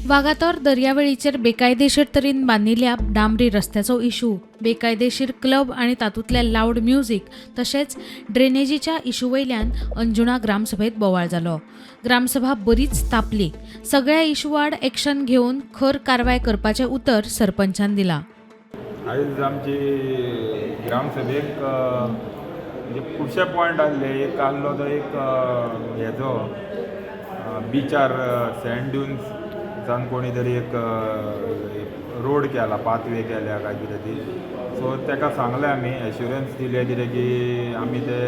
वागातोर दर्यावेळीचेर बेकायदेशीर तरेन बांदिल्ल्या डांबरी रस्त्याचो इशू, बेकायदेशीर क्लब आनी तातूंतलें लावड म्युजीक तशेंच ड्रेनेजीच्या इशू वयल्यान अंजुणा ग्रामसभेत बोवाळ जालो. ग्रामसभा बरीच तापली. सगळ्या इशू आड एक्शन घेवन खर कारवाय करपाचें उतर सरपंचान दिलां. आयज आमची ग्रामसभेक म्हणजे खुबशे पॉयंट आहले. एक आहलो तो एक हेजो बिचार सँड ड्युन्सान कोणी तरी एक रोड केला, पाथवे केल्या काय कितें ती. सो ताका सांगलें आमी, एश्युरन्स दिलें कितें की आमी ते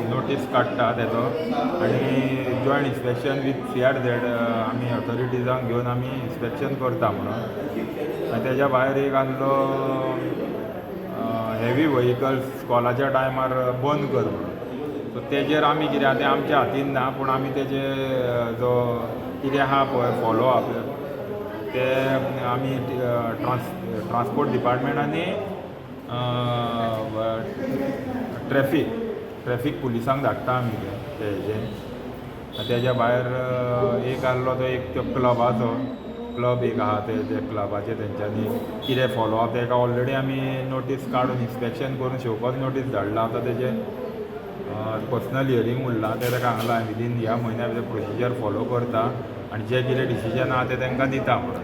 नोटीस काडटा तेजो आनी joint inspection with CRZ आमी ऑथॉरिटीजांक घेवन आमी इन्स्पेक्शन करता म्हणून. आनी तेज्या भायर एक आहलो हेवी व्हेकल्स स्कॉलाच्या टायमार बंद कर म्हणून. सो तेजेर आमी कितें आहा तें आमच्या हातीन ना, पूण आमी तेजे जो कितें आहा पळय फॉलो अप ते आमी ट्रान्सपोर्ट डिपार्टमेंट आनी ट्रॅफीक पुलिसांक धाडटा आमी ते हेजेर. आनी तेज्या भायर एक आहलो तो एक तो क्लबाचो, क्लब एक आहा ते ते क्लबाचे तेंच्यांनी कितें फॉलो अप, तेका ऑलरेडी आमी नोटीस काडून इन्स्पेक्शन करून शोकॉज नोटीस धाडला. आतां तेजें पर्सनल हियरींग उरलां. तें ताका सांगलां, विदीन ह्या म्हयन्या भितर प्रोसिजर फॉलो करता आनी जें कितें डिसिजन आहा तें तांकां दिता म्हणून.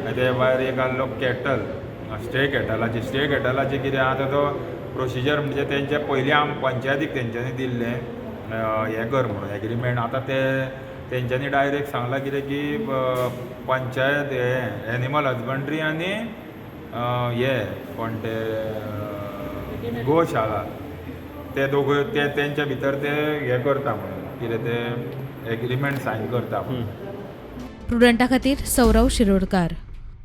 आनी ते भायर एक आहलो कॅटल, स्ट्रे कॅटलाचे. स्ट्रे कॅटलाचें कितें आहा, तो प्रोसिजर म्हणजे तेंचे पयलीं आम पंचायतीक तेंच्यांनी दिल्लें हें कर म्हणून एग्रीमेंट. आतां ते तेंच्यांनी डायरेक्ट सांगलां कितें की पंचायत हें एनिमल हजबंड्री आनी हे कोण ते गोशाळा, ते दोगूय ते तेंच्या भितर ते हें करता म्हणून, कितें ते एग्रीमेंट सायन करता म्हणून. प्रुडंटा खातीर सौरव शिरोडकार.